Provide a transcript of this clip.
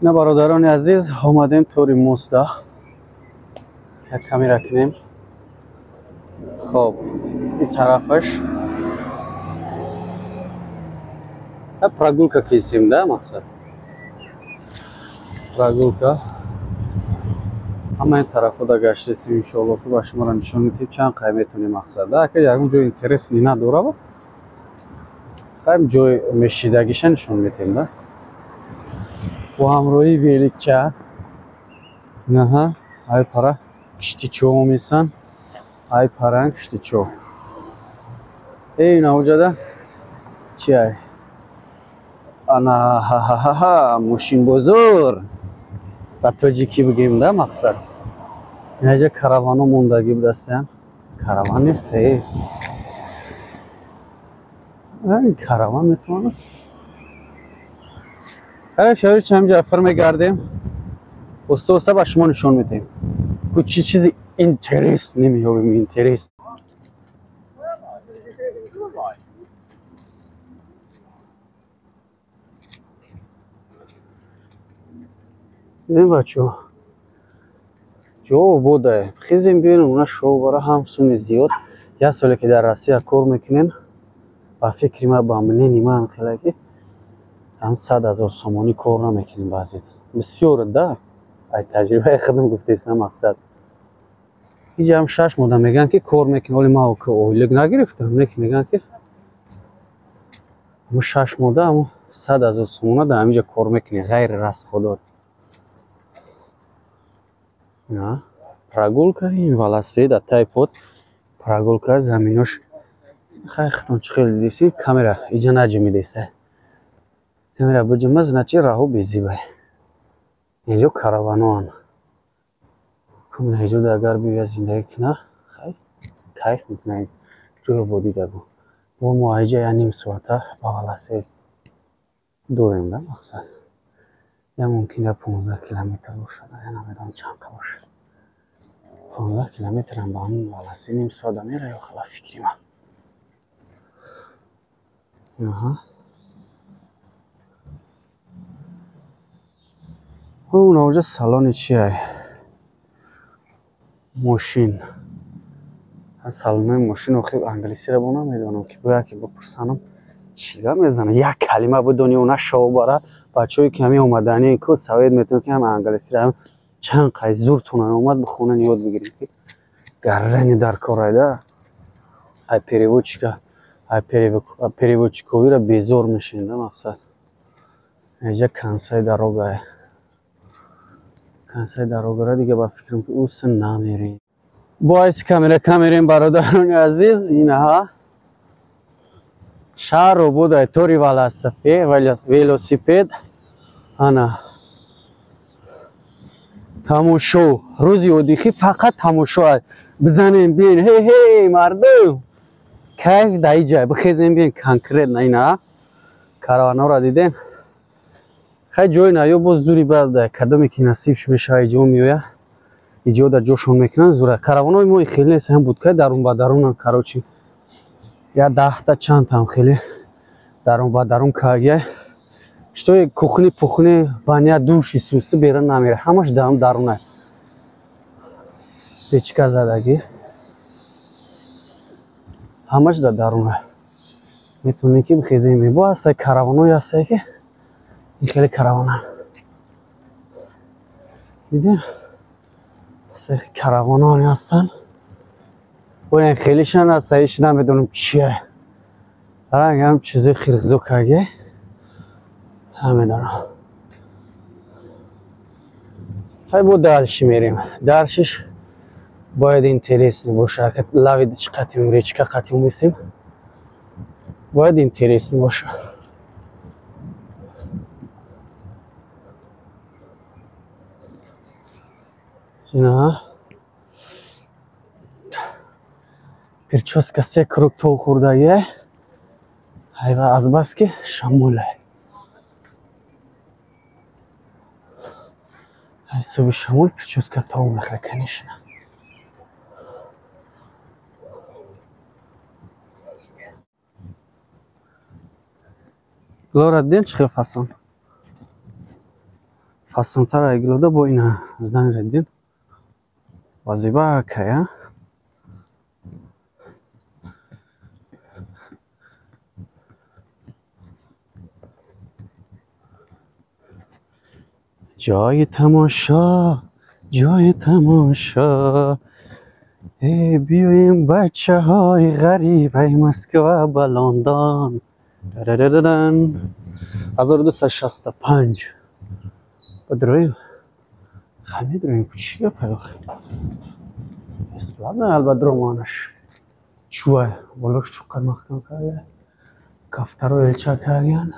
Ина, бародарони азиз, омадем тори моста, як камера кунем. Хоб, ин тарафаш прогулка кисем да, мақсад прогулка. Ҳама ин тарафҳо гаштесем, иншоалло, ки ба шуморо нишон медиҳем, чанд қай метонем, мақсад да. Ака, ягон ҷои интересный надорава, хайм ҷой мешидагиша нишон медиҳем да, бо ҳамроҳии великча. Наҳа, ай пара киштичо месан, ай паран киштичо. Э, навҷада чи ай? Ана ҳаҳаҳаҳа, мошинбозор ба тоҷикӣ бигем да, мақсад. Инаҷа каравано мондагӣ будастиян. Караван нест, э, караван метавонад. Шароит ҳамҷа фир мегардем, оста оста ба шумо нишон медиҳем, ку чӣ чизи интерес намеёбем, интерес. Дидем, бачаҳо, ҷо ободае. Хизем, биёнем, уна шоу бара ҳам суми зиёд. Як соле ки дар Россия кор мекунем, ба фикри ман, ба мнени ман, хеле ки ҳам 100 000 сомонӣ кор намекунем. Баъзе бисёр да, ай таҷрибаи худам гуфтесам, мақсад. Инҷа ҳам 6 моҳда мегӯянд, ки кор мекунем. Оли ман ойлик нагирифтам, не ки мегӯянд, ки ҳамо 6 моҳда ҳамо 100 000 сомона дар ҳаминҷа кор мекунем, ғайри расходот. Прогулка, ин велосипед тай под прогулка, заминош хай хитон чӣ хеле дидеси, камера иҷа наҷимидеса. Камера буҷима, значит, раҳо безибай. Инҷо караваноан. Инҷо агар биёя зиндагӣ куна, хай кайф мекуна, ҷои ободӣ дагу. Бо мо аиҷа як ним соата ба велосипед дорем да, мақсад. Я мумкин я 15 километр бошад, я намедонам чанд қа бошад. 15 километрам ба ҳамин велосипед ним соата мера ё хала, фикри ман. Аҳа. Унаоҷа салони чи ай? Мошин. Салонои мошин охир англисиро бо намедонам, ки бояд ки бипурсанам, чӣ гап мезанам. Як калима бидони, она шоу бара. Бачаҳое ки ҳамин омаданӣ ку, совет метавон, ки ҳам англисиро чанд қай зуртон омад бихонен, ёд бигирем, ки гаррани дар корайда. Ай переводчика, ай переводчиковиро безор мешавем да, мақсад. Инҷа концаи дорога. Концаи дорогара дига ба фикрам, ки уса намерем. Бо айси камера камерем, бародарони азиз, инаҳа. Шаҳр ободай, тори велосипед. Ана. Тамошо. Рӯзи одихӣ фақат тамошо аст. Бизанем, биён, ҳе ҳе, мардум. Кайф дар иҷа, бихезем, биён конкретно ина. Караванҳоро дидем. Хай, ҷои наё боз зури баъд кадоме ки насибш мешава, иҷо меоя. Иҷо дар ҷошон мекунанд, зура. Караванҳои мо хеле нест, ҳам буд, ка дарун ба дарунан, короче. Я 10та чандтам хеле дарун ба дарун кагия. Что кухни, пухни, баня, души, суси берун намера. Ҳамаш дарун печка задагӣ. Ҳамаш дар даруна. Метавонем, ки бихезем. Бо ҳастай караванҳое ҳастае, ки ин хеле каравана. Дидем? Караваноне ҳастанд. Боян хелишан аст, иш намедонам чие. Ранг ҳам чизои хирғизо карге. Намедонам. Хай, бо дальше мерем. Дальшеш бояд интересный боша. Лави чӣ қатим, речка қатим месем. Бояд интересный боша. Ина. Прическа се круг то хӯрдагия. Айва, азбаски шамоле. Ҳисоби шамол прическа то мехӯра, конечно. Лора, дидем, чӣ хел фасон. Пасонтар айгилода бо ина здание дидем. Вазиба кая. Ҷои тамошо, ҷои тамошо. Э, биёем, бачаҳои ғариб, ай Москва ба Лондон. Дарададан. 1265. Бадроем. Хай, медроем. Чӣ гапай охи? Бесплатно албат дроманаш. Чувай, болош чуқар маҳкам карда. Кафтаро элча кардиян.